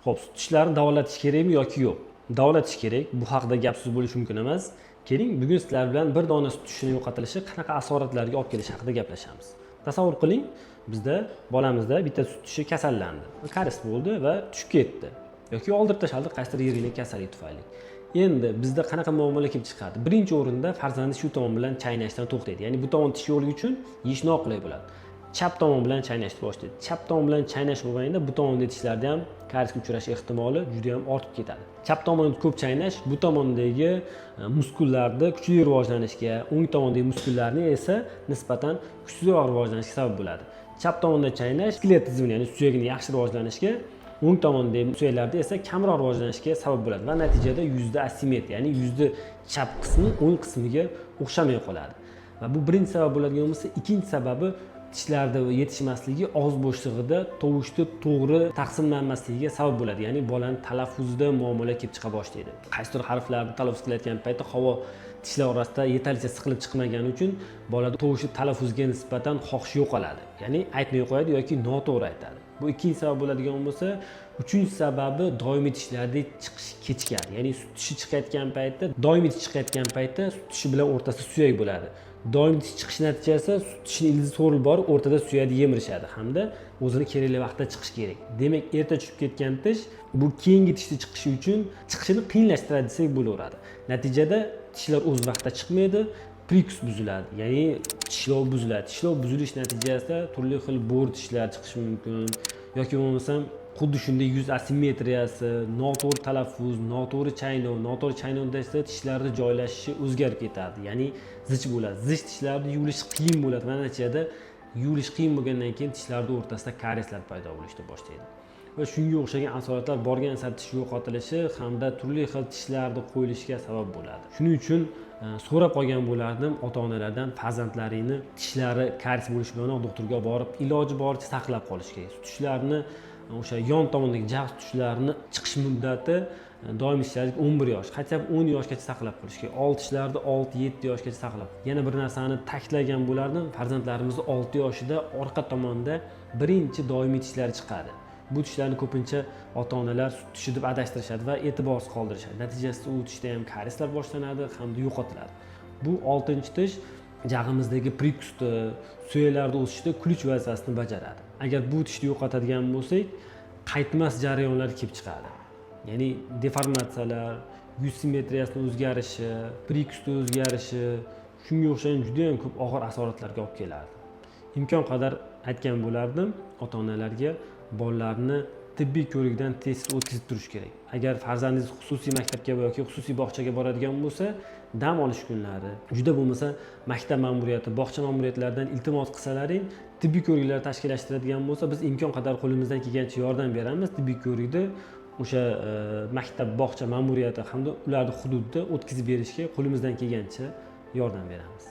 Xo'p, sut tishlarini davolatish kerakmi yoki yo'q? Davolatish kerak. Bu haqida gap so'z bo'lishi mumkin emas. Keling, bugun sizlar bilan bir dona sut tishini yo'qotilishi qanaqa asoratlarga olib kelishi haqida gaplashamiz. Tasavvur qiling, bizda bolamizda bitta sut tishi kasallandi. Karies bo'ldi va tushib ketdi yoki oldirib tashlandi qaysidir yiriklik kasallik tufayli. Endi bizda qanaqa muammolar kelib chiqadi? Birinchi o'rinda farzandi shu tomon bilan chaynashdan to'xtaydi. Ya'ni bu tomon tish yo'qligi uchun yeyish noqulay bo'ladi. Chap tomon bilan chaynashni boshlaydi. Chap tomon bilan chaynash mobaynida bu tomondagi tishlarda ham kariesga uchrash ehtimoli juda ham ortib ketadi. Chap tomonni ko'p chaynash bu tomondagi muskullarni kuchli rivojlanishiga, o'ng tomondagi muskullarni esa nisbatan kuchsizroq rivojlanishiga sabab bo'ladi. Chap tomonda chaynash skelet tizimini, ya'ni suyagini yaxshi rivojlanishiga, o'ng tomondagi suyaklarda esa kamroq rivojlanishiga sabab bo'ladi va natijada yuzda asimetriya, ya'ni yuzni chap qismi o'ng qismiga o'xshamay qoladi. Va bu birinchi sabab bo'ladigan bo'lsa, ikkinchi sababi tishlarda yetishmasligi og'iz bo'shlig'ida tovushni to'g'ri taqsimlanmasligiga sabab bo'ladi. Ya'ni bolani talaffuzida muammolar kelib chiqa boshlaydi. Qaysidir harflarni talaffuz qilayotgan paytda havo tishlar orasida yetarlicha siqilib chiqmagani uchun bolada tovushni talaffuzga nisbatan xohish yo'qoladi. Ya'ni aytmay qo'yadi yoki noto'g'ri aytadi. Bu ikkinchi sabab bo'ladigan bo'lsa, uchinchi sababi doimiy tishlarda chiqish kechikadi. Ya'ni sut tishi chiqayotgan paytda, doimiy tish chiqayotgan paytda sut tishi bilan o'rtasida suyak bo'ladi. Doimiy tish chiqish natijasida sut tishini ildizi so'rilib borib, o'rtada suyakni yemirishadi hamda o'zini kerakli vaqtda chiqishi kerak. Demak, erta tushib ketgan tish bu keyingi tishni chiqishi uchun chiqishini qiyinlashtiradi desak bo'laveradi. Natijada tishlar o'z vaqtida chiqmaydi, прикус buziladi, ya'ni tishlov buziladi. Tishlov buzilish natijasida turli xil bo'ri tishlar chiqishi mumkin yoki bo'lmasam xuddi shunday yuz asimetriyasi, noto'g'ri talaffuz, noto'g'ri chaynov. Noto'g'ri chaynovda esa tishlarni joylashishi o'zgarib ketadi, ya'ni zich bo'ladi. Zich tishlarni yuvilishi qiyin bo'ladi va natijada yuvilishi qiyin bo'lgandan keyin tishlarni o'rtasida karieslar paydo bo'lishni boshlaydi. Va shunga o'xshagan asoratlar borgan sari tish yo'qotilishi hamda turli xil tishlarni qo'yilishiga sabab bo'ladi. Shuning uchun so'rab qolgan bo'lardim ota onalardan, farzandlaringni tishlari karies bo'lishi bilanoq doktorga borib, iloji boricha saqlab qolish kerak. Tishlarni, o'sha yon tomondagi jag' tishlarini chiqish muddati doimiy tishlarni 11 yosh, хотя бы 10 yoshgacha saqlab qolish kerak. Old tishlarni 6-7 yoshgacha saqlab. Yana bir narsani ta'kidlagan bo'lardim: farzandlarimizni 6 yoshida orqa tomonda birinchi doimiy tishlari chiqadi. Bu tishlarni ko'pincha ota onalar sut tishi deb adashtirishadi va e'tiborsiz qoldirishadi. Natijasida u tishda ham karieslar boshlanadi hamda yo'qotiladi. Bu oltinchi tish jag'imizdagi прикус ni, suyaklarni o'sishida ключ vazifasini bajaradi. Agar bu tishni yo'qotadigan bo'lsak, qaytmas jarayonlar kelib chiqadi, ya'ni deformatsiyalar, yuz simmetriyasini o'zgarishi, прикус ni o'zgarishi, shunga o'xshagan juda yam ko'p og'ir asoratlarga olib keladi. Imkon qadar aytgan bo'lardim ota onalarga, bolalarni tibbiy ko'rikdan tez o'tkazib turish kerak. Agar farzandingiz xususiy maktabga yoki xususiy bog'chaga boradigan bo'lsa, dam olish kunlari juda bo'lmasa maktab ma'muriyati, bog'cha ma'muriyatlaridan iltimos qilsalaring, tibbiy ko'riklar tashkillashtiradigan bo'lsa, biz imkon qadar qo'limizdan kelgancha yordam beramiz. Tibbiy ko'rikni o'sha maktab, bog'cha ma'muriyati hamda ularni hududida o'tkazib berishga qo'limizdan kelgancha yordam beramiz.